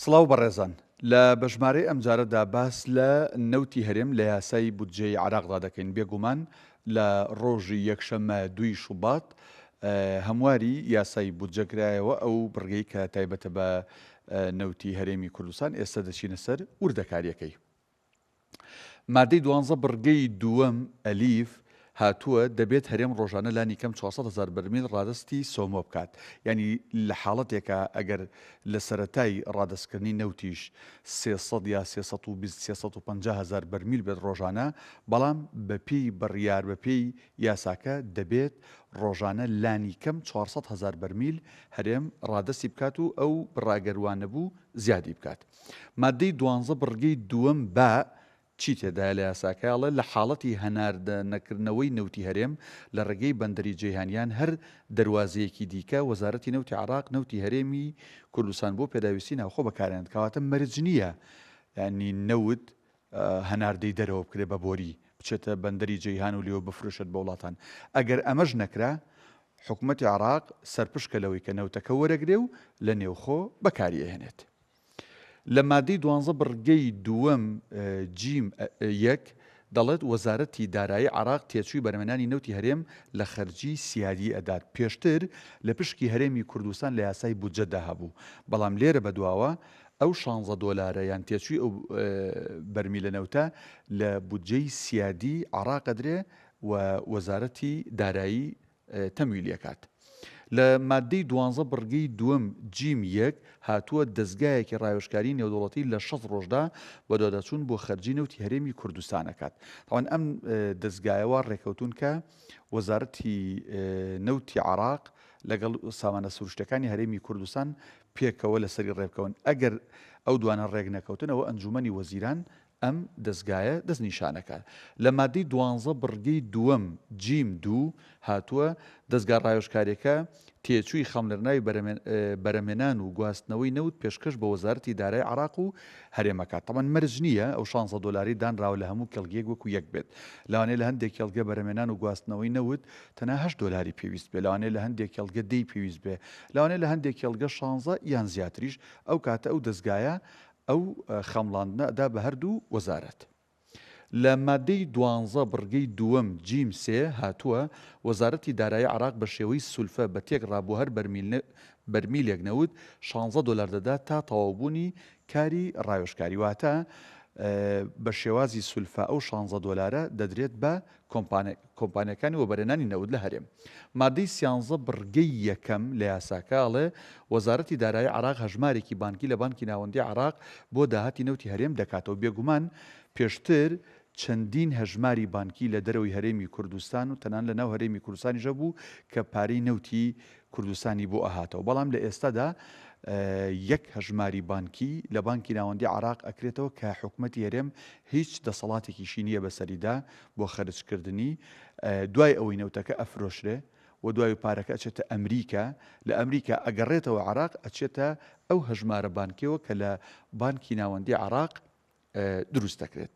سڵاو بەڕێزان، لە بەژمارەی ئەمجارەدا باس لە نەوتی هەرێم لە یاسای بودجەی عێراقدا دەکەین، بێگومان لە ڕۆژی یەکشەممە دووی شوبات هەمواری یاسای بودجە کرایەوە، ئەو بڕگەی کە تایبەتە بە نەوتی هەرێمی کوردستان، ئێستا دەچینە سەر وردەکارییەکەی. مادەی دوانزە بڕگەی دووەم، ئەلیف، هاتووە، دەبێت هەرێم ڕۆژانە لانی کەم 400 هەزار بەرمیل ڕادەستی سۆمۆ بکات. یانی لە حاڵەتێکا ئەگەر لە سەرەتای ڕادەستکردنی نەوتیش 300 یا 320 350 هەزار بەرمیل بێت ڕۆژانە، بەڵام بەپێی بڕیار بەپێی یاساکە دەبێت ڕۆژانە لانی کەم 400 هەزار بەرمیل هەرێم ڕادەستی بکات و ئەو بڕە گەر وانەبوو زیادی بکات. ماددەی دوانزە بڕگەی دووەم بە چی تێدایە لە یاساکە ئەڵێ لە حاڵەتی هەناردە نەکردنەوەی نەوتی هەرێم لە ڕێگەی بەندەری جەیهان یان هەر دەروازەیەکی دیکە وەزارەتی نەوتی عێراق نەوتی هەرێمی کوردستان بۆ پێداویستی ناوخۆ بەکارێنێت کەواتە مەرج نییە یانی نەوت هەناردەی دەرەوە بکرێت بە بۆری بچێتە بەندەری جەیهان و لێوە بفرۆشێت بە وڵاتان ئەگەر ئەمەش نەکرا حکومەتی عێراق سەرپشکە لەوەی کە نەوتەکە وەرەگرێ و لە نێوخۆ بەکاری ئەهێنێت. لە مادەی دوانزە بڕگەی دووەم جیم یەک دەڵێت وەزارەتی دارایی عێراق تێچووی بەرهەمهێنانی نەوتی هەرێم لە خەرجی سیادی ئەدات پێشتر لە پشکی هەرێمی کوردستان لە یاسای بودجەدا هەبوو بەڵام لێرە بەدواوە ئەو شانزە دۆلارە یان تێچووی ئەو بەرمیلە نەوتە لە بودجەی سیادی عێراق ئەدرێ و وەزارەتی دارایی تەمویلی ئەکات. لە ماددەی دوانزە بڕگەی دووەم جیم یەک هاتووە دەزگایەکی ڕاوێژکاری نێودەوڵەتی لە 60 ڕۆژدا بەدواداچوون بۆ خەرجی نەوتی هەرێمی کوردستان ئەکات. تاوان ئەم دەزگایە وا ڕێکەوتوون کە وەزارەتی نەوتی عێراق لەگەڵ سامانە سروشتەکانی هەرێمی کوردستان پێکەوە لەسەری ڕێبکەون. ئەگەر ئەو دوانە ڕێک نەکەوتن ئەوە ئەنجومەنی وەزیران ئەم دەزگایە دەستنیشانەکات. لە ماددەی دوانزە بڕگەی دووەم جیم دوو هاتووە، دەزگا ڕاوێژکاریەکە تێچووی خەمڵێنراوی بەرهەمهێنان و گواستنەوەی نەوت پێشکەش بە وەزارەتی دارای عێراق و هەرێم ئەکات. تەبعەن مەرج نییە ئەو شانزە دۆلارەی دانراوە لە هەموو کێڵگەیەک وەکو یەک بێت. لەوانەیە لە هەندێک کێڵگە بەرهەمهێنان و گواستنەوەی نەوت تەنها هەشت دۆلاری پێویست بێ، لەوانەیە لە هەندێک کێڵگە دەی پێویست بێ، لەوانەیە لە هەندێک کێڵگە شانزە یان زیاتریش، ئەو کاتە ئەو دەزگایە ئەو خەمڵاندنە ئەدا بە هەردوو وەزارەت. لە ماددەی دوانزە بڕگەی دووەم جیم سێ هاتووە، وەزارەتی دارایی عێراق بە شێوەی سولفە بە تێکڕا بۆ هەر بەرمیلێک نەوت شانزە دۆلار دەدات تا تەواوبوونی کاری ڕاوێژکاری واتە بە شێوازی سولفە ئەو شانزە دۆلارە دەدرێت بە کۆمپانیاکانی وەبەرهێنانی نەوت لە هەرێم. مادەی سیانزە بڕگەی یەکەم لە یاساکە ئەڵێ، وەزارەتی دارایی عێراق هەژمارێکی بانکی لە بانکی ناوەندی عێراق بۆ داهاتی نەوتی هەرێم دەکاتەوە. بێگومان پێشتر چەندین هەژماری بانکی لە دەرەوەی هەرێمی کوردستان و تەنانەت لە ناو هەرێمی کوردستانیش هەبوو کە پارەی نەوتی کوردستانی بۆ ئەهاتەوە، بەڵام لە ئێستادا یەک هەژماری بانکی لە بانکی ناوەندی عێراق ئەکرێتەوە کە حکومەتی هەرێم هیچ دەسەڵاتێکیشی نییە بەسەریدا بۆ خەرجکردنی، دوای ئەوەی نەوتەکە ئەفرۆشرێ و دوای پارەکە ئەچێتە ئەمریکا، لە ئەمریکا ئەگەڕێتەوە عێراق ئەچێتە ئەو هەژمارە بانکیەوە کە لە بانکی ناوەندی عێراق دروست دەکرێت.